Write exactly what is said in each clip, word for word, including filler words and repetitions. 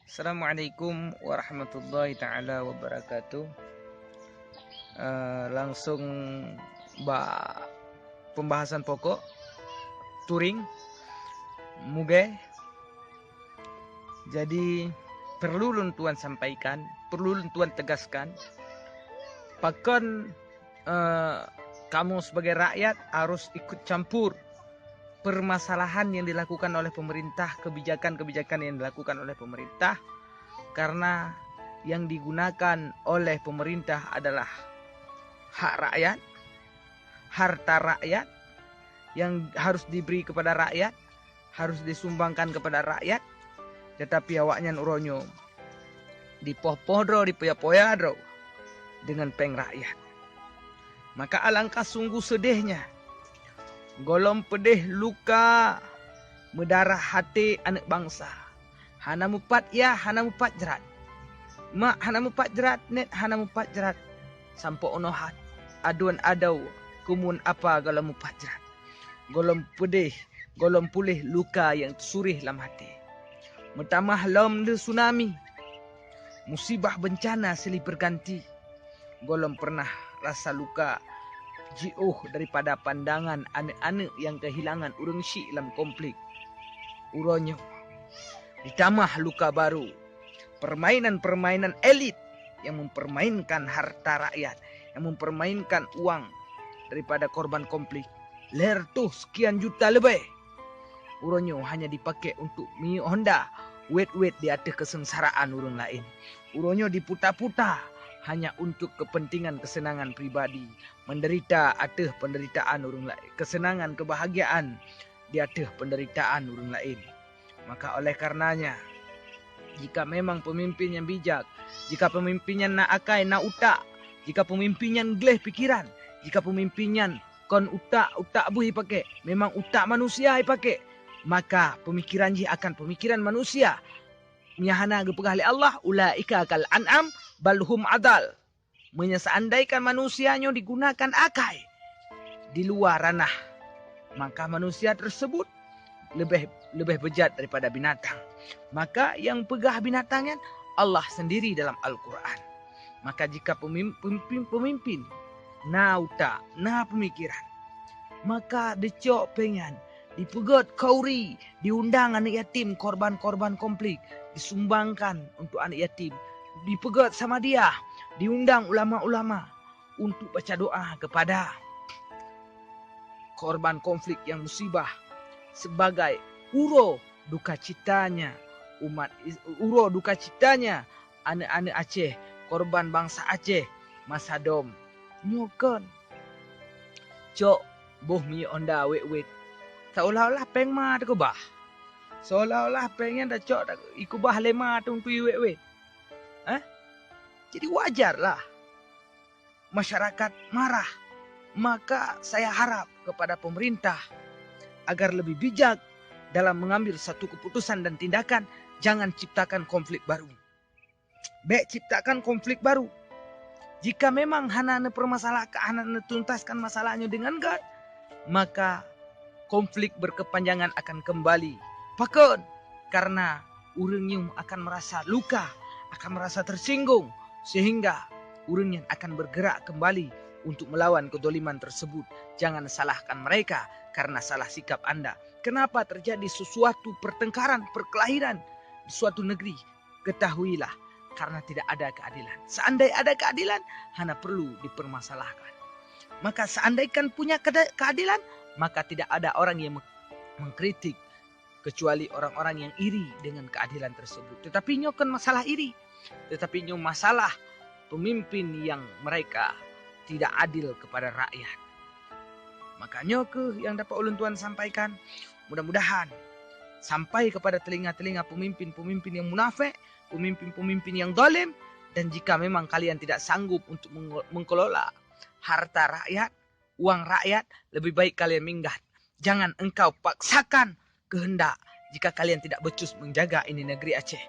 Assalamualaikum warahmatullahi taala wabarakatuh. Eh, langsung bak pembahasan pokok, turing, mugée. Jadi, perlu lôn tuan sampaikan, perlu lôn tuan tegaskan, pakon, eh, kamoe sebagai rakyat harus ikut campur permasalahan yang dilakukan oleh pemerintah, kebijakan-kebijakan yang dilakukan oleh pemerintah, karena yang digunakan oleh pemerintah adalah hak rakyat, harta rakyat yang harus diberi kepada rakyat, harus disumbangkan kepada rakyat, tetapi awaknyan uroe nyoe dipoh-poh droe, dipoya-poya droe dengan péng rakyat. Maka alangkah sungguh sedihnya, gohlom peudeh luka meudarah até aneuëk bansa. Hana mupat yah, hana mupat jrat. Mak hana mupat jrat, nét hana mupat jrat. Sampoe unoe hat, aduen adoe, keumun apa gohlom mupat jrat. Gohlom peudeh, gohlom puléh luka nyang teusureh lam até. Meutamah lom le tsunami, musibah bencana silih berganti. Gohlom pernah rasa luka jiôh daripada pandangan aneuëk-aneuëk nyang keuhilangan ureuëng syiek lam konflik. Uroe nyoe ditamah luka baru, permainan-permainan elit yang mempermainkan harta rakyat, yang mempermainkan uang daripada korban konflik, lhèe reutôh sekian juta leubeh. Uroe nyoe hanya dipakai untuk miyueb honda, wét-wét di ateueh keuseungsaraan ureuëng laén. Uroe nyoe diputa-puta hanya untuk kepentingan kesenangan pribadi, menderita ateueh penderitaan ureuëng laén, kesenangan, kebahagiaan di ateueh penderitaan ureuëng laén. Maka oleh karenanya, jika memang pemimpin nyang bijak, jika pemimpin nyan na akai, na utak, jika pemimpin nyan gleh pikiran, jika pemimpin nyan kon utak, utak beuh ipakai, memang utak manusia ipakai, maka pemikiran jih akan pemikiran manusia. Nyang hana geupeugah lé Allah, "Ulaika kal an'am, bal hum adal." Meunyoe seandaikan manusia nyoe digunakan akai di luwa ranah, maka manusia tersebut leubeh, leubeh beujat daripada binatang. Maka nyang peugah binatang nyan Allah sendiri dalam Al-Quran. Maka jika pemim-, pemimpin, pemimpin na utak, na pemikiran, maka dicok péng nyan, dipeugét khauri, diundang aneuëk yatim korban-korban konflik, disumbangkan untuk aneuëk yatim, dipeugét samadiah, diundang ulama-ulama untuk baca doa kepada korban konflik nyang musibah, sebagai uroe dukacitanya umat Is-, uroe dukacitanya aneuëk-aneuëk Aceh, korban bansa Aceh masa dom. Nyoe kon cok boh miyueb honda wét-wét, seolah-olah péng ma teukeubah. Seolah-olah péng nyan tacok ta-, ikeubah lé ma teuntui wét-wét. Eh? Jadi wajarlah masyarakat marah. Maka saya harap kepada pemerintah agar lebih bijak dalam mengambil satu keputusan dan tindakan, jangan ciptakan konflik baru. Bék ciptakan konflik baru. Jika memang hana neupeurmasalah, hana neutuntaskan masalah nyoe deungon göt, maka konflik berkepanjangan akan kembali. Pakon? Karena ureuëng nyoe akan merasa luka, akan merasa tersinggung, sehingga ureuëng nyan akan bergerak kembali untuk melawan kezaliman tersebut. Jangan salahkan mereka karena salah sikap anda. Kenapa terjadi sesuatu pertengkaran, perkelahian di suatu negeri? Ketahuilah, karena tidak ada keadilan. Seandai ada keadilan, hana perlu dipermasalahkan. Maka seandaikan punya keda-, keadilan, maka tidak ada orang yang meng-, mengkritik, kecuali orang-orang yang iri dengan keadilan tersebut. Tetapi nyoe kon masalah iri, tetapi nyoe masalah pemimpin yang mereka tidak adil kepada rakyat. Maka nyoe keuh yang dapat ulôn tuan sampaikan. Mudah-mudahan sampai kepada telinga-telinga pemimpin-pemimpin yang munafik, pemimpin-pemimpin yang zalim, dan jika memang kalian tidak sanggup untuk menge-, mengelola harta rakyat, uang rakyat, lebih baik kalian minggat. Jangan engkau paksakan kehendak jika kalian tidak becus menjaga ini negeri Aceh.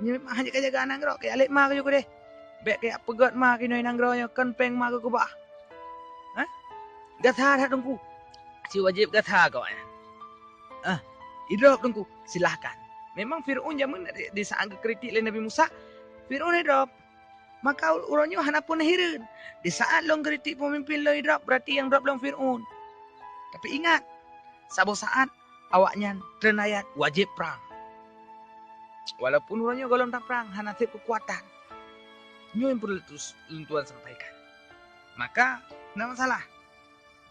Nyoe memang hana ka jaga nanggroe, kaya lét ma keuh deh. Bék kaya peugét ma keunoe nanggroe nyoe, kon péng ma keuh keubah. Hah? Gata that Teungku. Si wajib gata kawak nyan. Ah, idrop Teungku, silahkan. Memang Fir'aun jameun di, di saat geukritik lé Nabi Musa, Fir'aun hidrop. Maka uroe nyoe hana pun hireuen. Di saat lôn kritik peumimpin lôn hidrop, berarti nyang drop lom Fir'aun. Tapi ingat, saboh saat awaknyan treun ayat wajéb prang. Walaupun uroe nyoe gohlom taprang, hana sép keukuatan. Nyoe nyang peureulée lôn tuan sampaikan. Maka, hana masalah.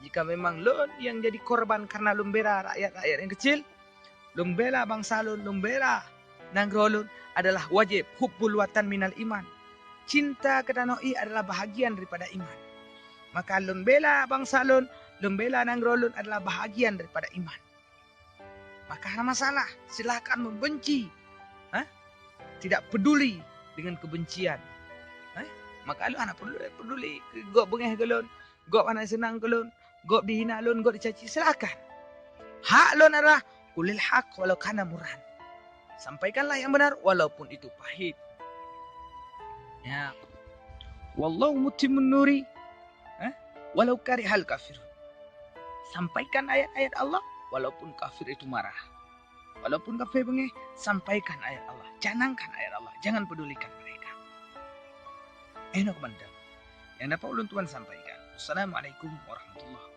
Jika memang lôn nyang jadi korban karena lôn bela rakyat-rakyat nyang keucil, lôn bela bansa lôn, lôn bela nanggroe lôn adalah wajéb, hubbul watan minal iman. Cinta keu tanoh ié adalah bahagian daripada iman. Maka lôn bela bansa lôn, lôn bela nanggroe lôn adalah bahagian daripada iman. Maka hana masalah, silahkan membenci. Hah? Tidak peduli dengan kebencian. Hah? Maka lôn hana peduli, peduli gob beungéh keu lôn, gob hana seunang keu lôn, gob dihina lôn, gob dicaci, silahkan. Hak lôn adalah qulil haq walau kana murran. Sampaikanlah yang benar walaupun itu pahit. Ya. Wallahu mutimmun nuri, eh, walau karihal kafirun. Sampaikan ayat-ayat Allah walaupun kafir itu marah. Walaupun kafir beungéh, sampaikan ayat Allah. Canangkan ayat Allah. Jangan pedulikan mereka. Inoe keubanteng nyang dapat ulôn tuan sampaikan. Wassalamualaikum warahmatullahi